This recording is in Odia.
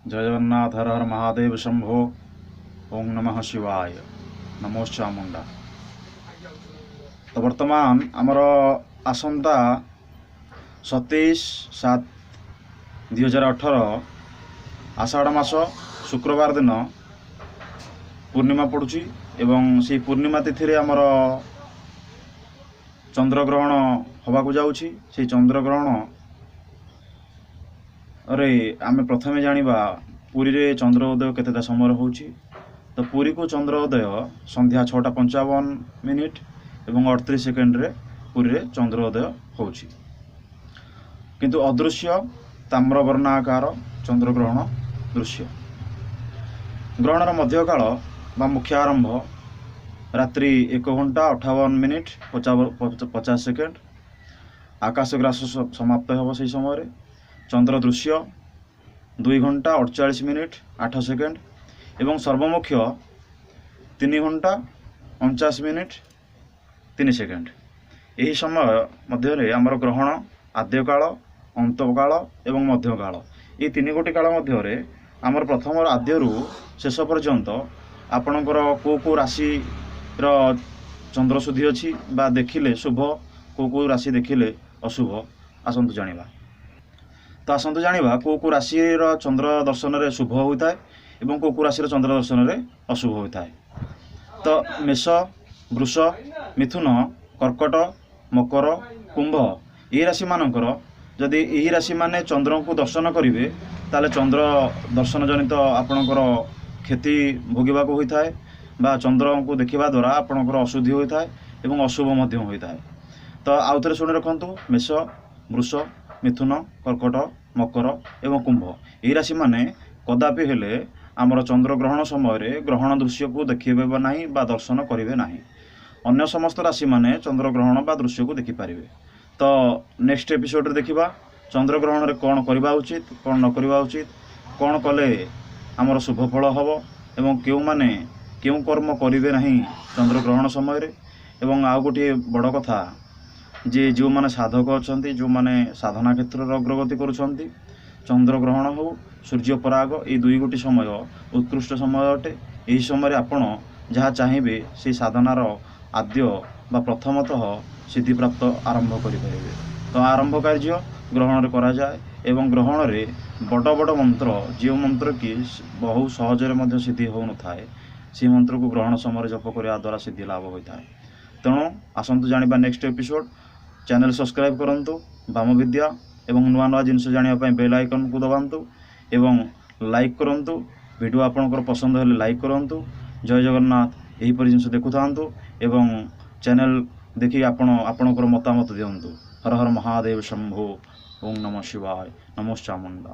ଜୟ ଜଗନ୍ନାଥ, ହର ହର ମହାଦେବ ଶମ୍ଭୋ, ଓಂ ନମଃ ଶିବାୟ, ନମୋ ଚାମୁଣ୍ଡା। ତ ବର୍ତ୍ତମାନ ଆମର ଆସନ୍ତା 27/7/2018 ଆଷାଢ଼ ମାସ ଶୁକ୍ରବାର ଦିନ ପୂର୍ଣ୍ଣିମା ପଡ଼ୁଛି ଏବଂ ସେଇ ପୂର୍ଣ୍ଣିମା ତିଥିରେ ଆମର ଚନ୍ଦ୍ରଗ୍ରହଣ ହେବାକୁ ଯାଉଛି। ସେଇ ଚନ୍ଦ୍ରଗ୍ରହଣରେ ଆମେ ପ୍ରଥମେ ଜାଣିବା ପୁରୀରେ ଚନ୍ଦ୍ର ଉଦୟ କେତେଟା ସମୟରେ ହେଉଛି। ତ ପୁରୀକୁ ଚନ୍ଦ୍ର ଉଦୟ ସନ୍ଧ୍ୟା 6ଟା 55 ମିନିଟ୍ ଏବଂ 38 ସେକେଣ୍ଡରେ ପୁରୀରେ ଚନ୍ଦ୍ର ଉଦୟ ହେଉଛି, କିନ୍ତୁ ଅଦୃଶ୍ୟ ତାମ୍ରବର୍ଣ୍ଣାକାର ଚନ୍ଦ୍ରଗ୍ରହଣ ଦୃଶ୍ୟ। ଗ୍ରହଣର ମଧ୍ୟକାଳ ବା ମୁଖ୍ୟ ଆରମ୍ଭ ରାତ୍ରି 1 ଘଣ୍ଟା 58 ମିନିଟ୍ 50 ସେକେଣ୍ଡ। ଆକାଶଗ୍ରାସ ସମାପ୍ତ ହେବ ସେହି ସମୟରେ। ଚନ୍ଦ୍ର ଦୃଶ୍ୟ 2 ଘଣ୍ଟା 48 ମିନିଟ୍ 8 ସେକେଣ୍ଡ ଏବଂ ସର୍ବମୁଖ୍ୟ 3 ଘଣ୍ଟା 49 ମିନିଟ୍ 3 ସେକେଣ୍ଡ। ଏହି ସମୟ ମଧ୍ୟରେ ଆମର ଗ୍ରହଣ ଆଦ୍ୟକାଳ, ଅନ୍ତକାଳ ଏବଂ ମଧ୍ୟକାଳ, ଏହି ତିନି ଗୋଟି କାଳ ମଧ୍ୟରେ ଆମର ପ୍ରଥମ ଆଦ୍ୟରୁ ଶେଷ ପର୍ଯ୍ୟନ୍ତ ଆପଣଙ୍କର କେଉଁ କେଉଁ ରାଶିର ଚନ୍ଦ୍ରଶୁଦ୍ଧି ଅଛି ବା ଦେଖିଲେ ଶୁଭ, କେଉଁ କେଉଁ ରାଶି ଦେଖିଲେ ଅଶୁଭ, ଆସନ୍ତୁ ଜାଣିବା। ତ ଆସନ୍ତୁ ଜାଣିବା କେଉଁ କେଉଁ ରାଶିର ଚନ୍ଦ୍ର ଦର୍ଶନରେ ଶୁଭ ହୋଇଥାଏ ଏବଂ କେଉଁ କେଉଁ ରାଶିର ଚନ୍ଦ୍ର ଦର୍ଶନରେ ଅଶୁଭ ହୋଇଥାଏ। ତ ମେଷ, ବୃଷ, ମିଥୁନ, କର୍କଟ, ମକର, କୁମ୍ଭ ଏହି ରାଶିମାନଙ୍କର ଯଦି ଏହି ରାଶିମାନେ ଚନ୍ଦ୍ରଙ୍କୁ ଦର୍ଶନ କରିବେ, ତାହେଲେ ଚନ୍ଦ୍ର ଦର୍ଶନ ଜନିତ ଆପଣଙ୍କର କ୍ଷତି ଭୋଗିବାକୁ ହୋଇଥାଏ ବା ଚନ୍ଦ୍ରଙ୍କୁ ଦେଖିବା ଦ୍ୱାରା ଆପଣଙ୍କର ଅଶୁଦ୍ଧି ହୋଇଥାଏ ଏବଂ ଅଶୁଭ ମଧ୍ୟ ହୋଇଥାଏ। ତ ଆଉ ଥରେ ଶୁଣି ରଖନ୍ତୁ, ମେଷ, ବୃଷ, ମିଥୁନ, କର୍କଟ, ମକର ଏବଂ କୁମ୍ଭ ଏହି ରାଶିମାନେ କଦାପି ହେଲେ ଆମର ଚନ୍ଦ୍ରଗ୍ରହଣ ସମୟରେ ଗ୍ରହଣ ଦୃଶ୍ୟକୁ ଦେଖିବେ ନାହିଁ ବା ଦର୍ଶନ କରିବେ ନାହିଁ। ଅନ୍ୟ ସମସ୍ତ ରାଶିମାନେ ଚନ୍ଦ୍ରଗ୍ରହଣ ବା ଦୃଶ୍ୟକୁ ଦେଖିପାରିବେ। ତ ନେକ୍ସଟ ଏପିସୋଡ଼ରେ ଦେଖିବା ଚନ୍ଦ୍ରଗ୍ରହଣରେ କ'ଣ କରିବା ଉଚିତ, କ'ଣ ନ କରିବା ଉଚିତ, କ'ଣ କଲେ ଆମର ଶୁଭ ଫଳ ହେବ ଏବଂ କେଉଁମାନେ କେଉଁ କର୍ମ କରିବେ ନାହିଁ ଚନ୍ଦ୍ରଗ୍ରହଣ ସମୟରେ। ଏବଂ ଆଉ ଗୋଟିଏ ବଡ଼ କଥା ଯେ ଯେଉଁମାନେ ସାଧକ ଅଛନ୍ତି, ଯେଉଁମାନେ ସାଧନା କ୍ଷେତ୍ରରେ ଅଗ୍ରଗତି କରୁଛନ୍ତି, ଚନ୍ଦ୍ରଗ୍ରହଣ ହେଉ, ସୂର୍ଯ୍ୟପରାଗ, ଏଇ ଦୁଇ ଗୋଟି ସମୟ ଉତ୍କୃଷ୍ଟ ସମୟ ଅଟେ। ଏହି ସମୟରେ ଆପଣ ଯାହା ଚାହିଁବେ ସେଇ ସାଧନାର ଆଦ୍ୟ ବା ପ୍ରଥମତଃ ସିଦ୍ଧିପ୍ରାପ୍ତ ଆରମ୍ଭ କରିପାରିବେ। ତ ଆରମ୍ଭ କାର୍ଯ୍ୟ ଗ୍ରହଣରେ କରାଯାଏ ଏବଂ ଗ୍ରହଣରେ ବଡ଼ ବଡ଼ ମନ୍ତ୍ର, ଯେଉଁ ମନ୍ତ୍ର କି ବହୁ ସହଜରେ ମଧ୍ୟ ସିଦ୍ଧି ହେଉନଥାଏ, ସେହି ମନ୍ତ୍ରକୁ ଗ୍ରହଣ ସମୟରେ ଜପ କରିବା ଦ୍ୱାରା ସିଦ୍ଧି ଲାଭ ହୋଇଥାଏ। ତେଣୁ ଆସନ୍ତୁ ଜାଣିବା ନେକ୍ସଟ ଏପିସୋଡ଼। ଚ୍ୟାନେଲ୍ ସବସ୍କ୍ରାଇବ୍ କରନ୍ତୁ ବାମବିଦ୍ୟା ଏବଂ ନୂଆ ନୂଆ ଜିନିଷ ଜାଣିବା ପାଇଁ ବେଲ୍ ଆଇକନ୍କୁ ଦବାନ୍ତୁ ଏବଂ ଲାଇକ୍ କରନ୍ତୁ। ଭିଡ଼ିଓ ଆପଣଙ୍କର ପସନ୍ଦ ହେଲେ ଲାଇକ୍ କରନ୍ତୁ। ଜୟ ଜଗନ୍ନାଥ। ଏହିପରି ଜିନିଷ ଦେଖୁଥାନ୍ତୁ ଏବଂ ଚ୍ୟାନେଲ୍ ଦେଖି ଆପଣ ଆପଣଙ୍କର ମତାମତ ଦିଅନ୍ତୁ। ହର ହର ମହାଦେବ ଶମ୍ଭୁ, ଓಂ ନମଃ ଶିବାୟ, ନମୋ ଚାମୁଣ୍ଡା।